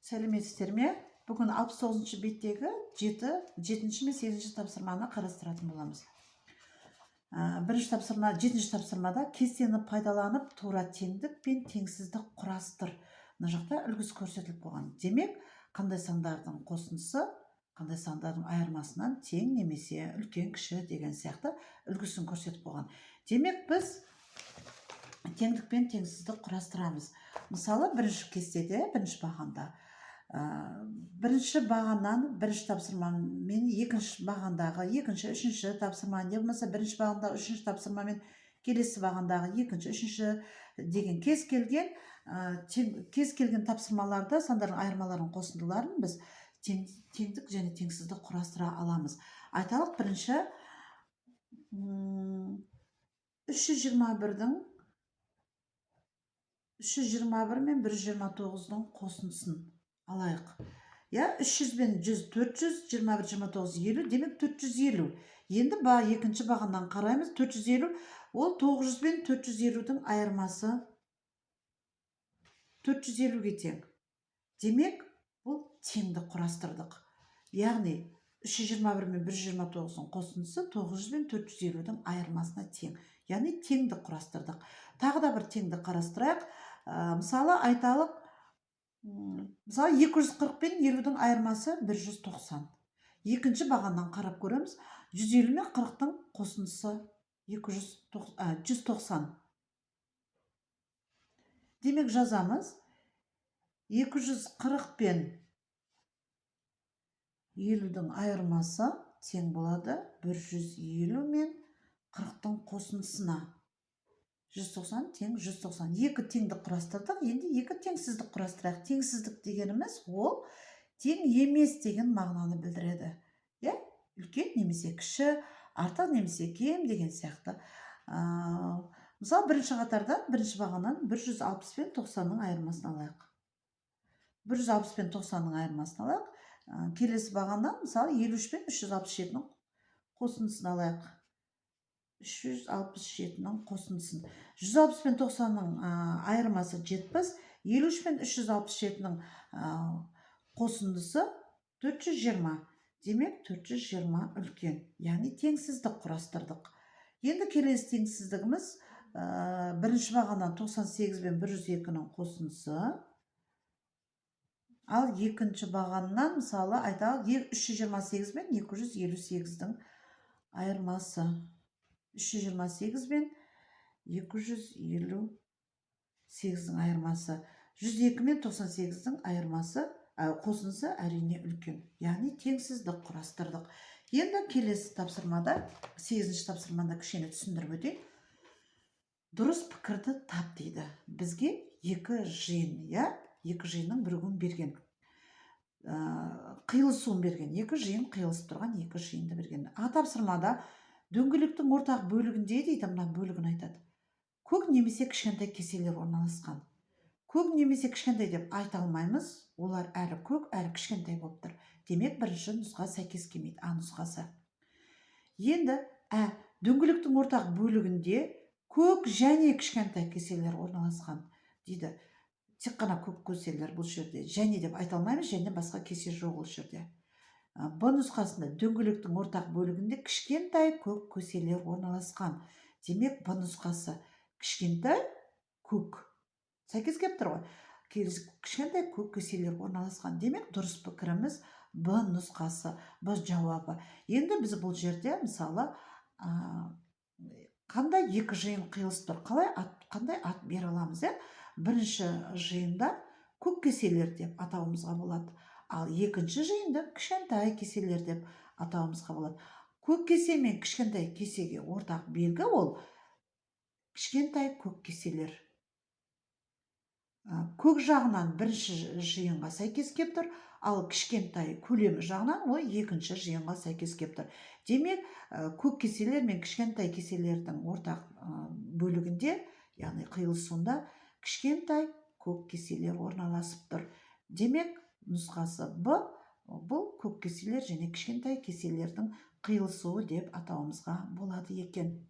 Сәлеметсіздер ме? Бүгін 69 беттегі жеті, жетінші мен сегізінші тапсырманы қарастыратын боламыз. Бірінші тапсырма, жетінші тапсырмада кестені пайдаланып, тура теңдік пен теңсіздік құрастыр. Мына жақта үлгісі көрсетіліп қойған. Демек, қандай сандардың қосындысы қандай сандардың айырмасынан тең немесе үлкен, кіші деген сияқты үлгісін көрсетіп қойған. Демек, біз теңдік пен теңсіздік құрастырамыз. Мысалы, бірінші кестеде, бірінші бағанда, бірінші бағаннан бірінші тапсырмамен екінші бағандағы екінші, үшінші тапсырма, не болмаса бірінші бағандағы үшінші тапсырмамен келесі бағандағы екінші, үшінші деген кез келген кез келген тапсырмаларда сандардың айырмаларының қосындыларын біз теңдік және теңсіздік құрастыра аламыз. Айталық, бірінші 321-дің, 321 мен 129-дың қосындысын алайық, иә. 300 бен 100, 400, 21, 29, 50, демек, 450. Енді екінші бағаннан қараймыз. 450 ол 900 бен 450-дің айырмасы 450-ге тең. Демек, бұл теңдік құрастырдық, яғни 321 мен 129-дың қосындысы 900 бен 450-дің айырмасына тең, яғни теңдік құрастырдық. Тағы да бір теңдік қарастырайық. Мысалы, айталық, мысалы, 240 пен 50-дің айырмасы 190. Екінші бағаннан қарап көреміз. 150 мен 40-тың қосындысы 190. Демек, жазамыз: 240 пен 50-дің айырмасы тең болады 150 мен 40-тың қосындысына. 190 тең 190. Екі теңдік құрастырдық. Енді екі теңсіздік құрастырайық. Теңсіздік дегеніміз ол тең емес деген мағынаны білдіреді, иә, үлкен немесе кіші, артық немесе кем деген сияқты. Мысалы, бірінші қатардан, бірінші бағаннан 160 пен 90-ның айырмасын алайық. 160 пен 90-ның айырмасын алайық. Келесі бағаннан, мысалы, 53 пен 367-нің қосындысын алайық. 367-нің қосындысын. 160 пен 90-ның айырмасы 70, 53 пен 367-нің қосындысы 420. Демек, 420 үлкен, яғни теңсіздік құрастырдық. Енді келесі теңсіздігіміз: бірінші бағаннан 98 пен 102-нің қосындысы, ал екінші бағаннан, мысалы, айталық, 328 пен 258-дің айырмасы. 328 пен 258-дің айырмасы. 102 мен 98-дің айырмасы, қосындысы әрине үлкен, яғни теңсіздік құрастырдық. Енді келесі тапсырмада, сегізінші тапсырмада кішкене түсіндіріп өтейін. Дұрыс пікірді тап дейді. Бізге екі жиын, иә, екі жиынның бірігуін берген, қиылысуын берген, екі жиын қиылысып тұрған екі жиынды берген. А тапсырмада дөңгелектің ортақ бөлігінде дейді, мына бөлігін айтады, көк немесе кішкентай кеселер орналасқан. Көк немесе кішкентай деп айта алмаймыз, олар әрі көк, әрі кішкентай болып тұр. Демек, бірінші нұсқа сәйкес келмейді, А нұсқасы. Енді дөңгелектің ортақ бөлігінде көк және кішкентай кеселер орналасқан дейді. Тек қана көк кеселер бұл жерде, және деп айта алмаймыз, және басқа кесе жоқ ол жерде. Б нұсқасында дөңгелектің ортақ бөлігінде кішкентай көк көселер орналасқан. Демек, Б нұсқасы кішкентай көк сәйкес келіп тұр ғой. Кішкентай көк көселер орналасқан. Демек, дұрыс пікіріміз Б нұсқасы, Б жауабы. Енді біз бұл жерде, мысалы, қандай екі жиын қиылысып тұр, қалай ат, қандай ат бере аламыз, иә? Бірінші жиында көк кеселер деп атауымызға болады, ал екінші жиынды кішкентай кеселер деп атауымызға болады. Көк кесе мен кішкентай кесеге ортақ белгі ол кішкентай көк кеселер. Көк жағынан бірінші жиынға сәйкес келіп тұр, ал кішкентай көлемі жағынан ол екінші жиынға сәйкес келіп тұр. Демек, көк кеселер мен кішкентай кеселердің ортақ бөлігінде, яғни қиылысуында кішкентай көк кеселер орналасып тұр. Демек, нұсқасы Б, бұл көк кеселер және кішкентай кеселердің қиылысуы деп атауымызға болады екен.